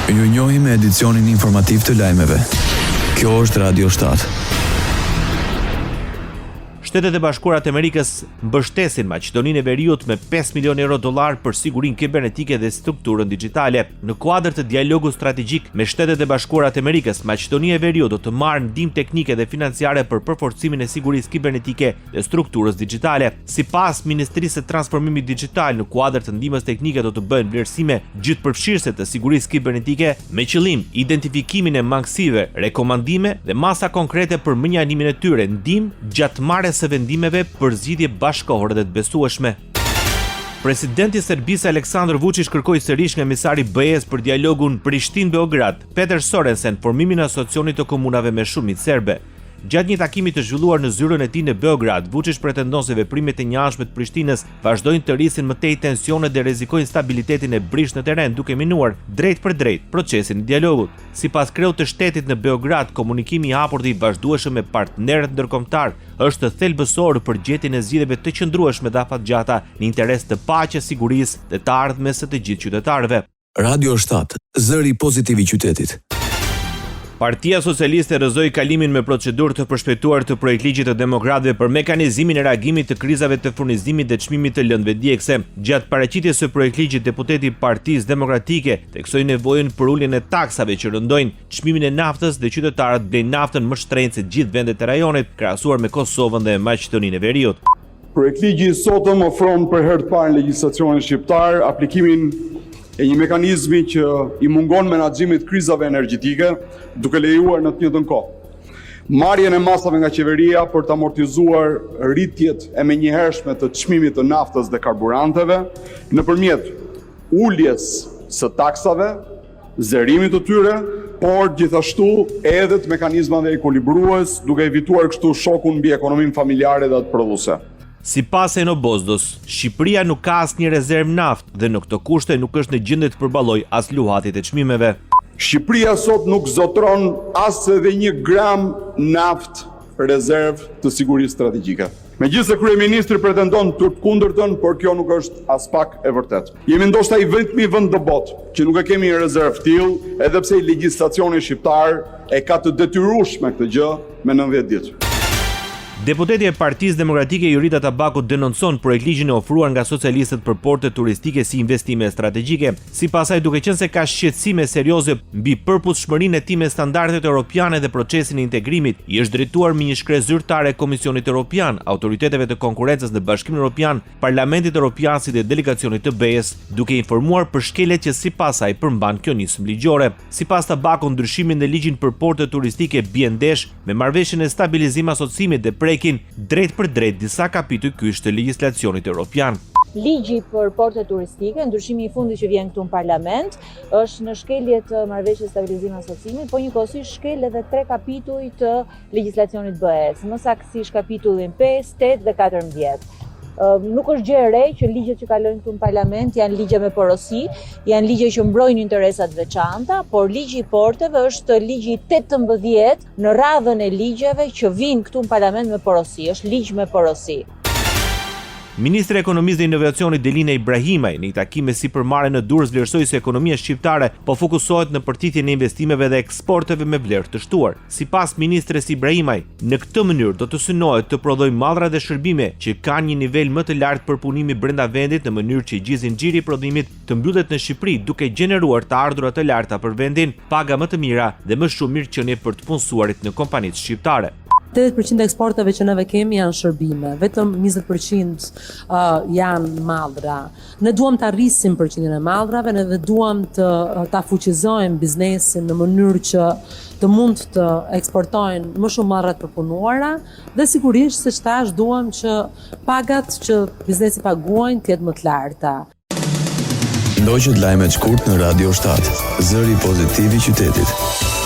Ju njohim me edicionin informativ të lajmeve. Kjo është Radio 7. Shtetet e Bashkuara të Amerikës mbështesin Maqedoninë e Veriut me 5 milionë euro dollar për sigurinë kibernetike dhe strukturën digjitale. Në kuadër të dialogut strategjik me Shtetet e Bashkuara të Amerikës, Maqedonia e Veriut do të marrë ndihmë teknike dhe financiare për përforcimin e sigurisë kibernetike dhe strukturës digjitale. Sipas Ministrisë së Transformimit Digjital, në kuadër të ndihmës teknike do të bëhen vlerësime gjithëpërfshirëse të sigurisë kibernetike me qëllim identifikimin e mangësive, rekomandime dhe masa konkrete për mënjanimin e tyre, ndihmë gjatë marrjes së vendimeve për zgjidhje bashkëkohore dhe të besueshme. Presidenti i Serbisë Aleksandër Vuçiç kërkoi sërish nga emisari i BE-së për dialogun Prishtinë-Beograd, Peter Sorensen, formimin e Asociacionit të Komunave me shumicë serbe. Gjatë një takimi të zhvilluar në zyrën e tij në Beograd, Vuçiç pretendon se veprimet e njëanshme të Prishtinës vazhdojnë të rrisin më tej tensionet dhe rrezikojnë stabilitetin e brishtë në terren, duke minuar drejtpërdrejt procesin e dialogut. Sipas kreut të shtetit në Beograd, komunikimi i hapur dhe i vazhdueshëm me partnerët ndërkombëtarë është thelbësor për gjetjen e zgjidhjeve të qëndrueshme dhe afatgjata në interes të paqes, sigurisë dhe të ardhmes së të gjithë qytetarëve. Radio 7, zëri pozitiv i qytetit. Partia Socialiste rrëzoi kalimin me procedurë të përshpejtuar të projektligjit të demokratëve për mekanizimin e reagimit të krizave të furnizimit dhe çmimit të lëndëve djegëse. Gjatë paraqitjes së projektligjit, deputeti i Partisë Demokratike theksoi nevojën për uljen e taksave që rëndojnë çmimin e naftës dhe qytetarët blejnë naftën më shtrenjtë se gjithë vendet e rajonit, krahasuar me Kosovën dhe Maqedoninë e Veriut. Projektligji i sotëm ofron për herë të parë në legjislacionin shqiptar aplikimin e një mekanizmi që i mungon menaxhimit të krizave energjetike, duke lejuar në të njëjtën kohë marrjen e masave nga qeveria për të amortizuar rritjet e menjëhershme të çmimit të naftës dhe karburanteve nëpërmjet uljes së taksave zerimit të tyre, por gjithashtu edhe të mekanizmave ekuilibrues, duke evituar kështu shokun mbi ekonominë familjare dhe atë prodhuese. Sipas Eno Bozdos, Shqipëria nuk ka asnjë rezervë naftë dhe në këto kushte nuk është në gjendje të përballojë as luhatjet e çmimeve. Shqipëria sot nuk zotëron as edhe një gram naftë rezervë të sigurisë strategjike. Megjithëse kryeministri pretendon të kundërtën, por kjo nuk është aspak e vërtetë. Jemi ndoshta i vetmi vend në botë që nuk e kemi një rezervë të tillë, edhe pse legjislacioni shqiptar e ka të detyrueshme këtë gjë me 90 ditë. Deputetja e Partisë Demokratike Jorida Tabaku denoncon projektligjin e ofruar nga socialistët për portet turistike si investime strategjike. Sipas saj, duke qenë se ka shqetësime serioze mbi përputhshmërinë e tij me standardet europiane dhe procesin e integrimit, i është drejtuar me një shkresë zyrtare Komisionit Europian, autoriteteve të konkurrencës në Bashkimin Europian, Parlamentit Europian si dhe delegacionit të BE-së, duke informuar për shkeljet që sipas saj përmban kjo nismë ligjore. Sipas Tabakut, ndryshimi në ligjin për portet turistike bie ndesh me marrëveshjen e stabilizim asociimit dhe prekin drejtpërdrejt disa kapituj kyç të legjislacionit europian. Ligji për portet turistike, ndryshimi i fundit që vjen këtu në parlament, është në shkelje të marrëveshjes stabilizim asociimit, po njëkohësisht shkel edhe tre kapituj të legjislacionit BE-së, më saktësisht kapitullin 5, 8 dhe 14. Nuk është gjë e re që ligjet që kalojnë këtu në parlament janë ligje me porosi, janë ligje që mbrojnë interesa të veçanta, por ligji i porteve është ligji i 18 në radhën e ligjeve që vijnë këtu në parlament me porosi, është ligj me porosi. Ministrja e Ekonomisë dhe Inovacionit Delina Ibrahimaj, në një takim me sipërmarrje në Durrës vlerësoi se ekonomia shqiptare po fokusohet në përthithjen e investimeve dhe eksporteve me vlerë të shtuar. Sipas ministres Ibrahimaj, në këtë mënyrë do të synohet të prodhojë mallra dhe shërbime që kanë një nivel më të lartë përpunimi brenda vendit në mënyrë që gjithë zinxhiri i prodhimit të mbyllet në Shqipëri duke gjeneruar të ardhura të larta për vendin, paga më të mira dhe më shumë mirëqenie për të punësuarit në kompanitë shqiptare. 80% e eksporteve që neve kemi janë shërbime, vetëm 20% janë mallra. Ne duam ta rrisim përqindjen e mallrave, ne dhe duam të ta fuqizojmë biznesin në mënyrë që të mund të eksportojnë më shumë mallra të përpunuara dhe sigurisht, siç thashë, duam që pagat që biznesi paguajnë të jetë më të larta. Ndoqët lajmet shkurt në Radio 7, zëri pozitiv i qytetit.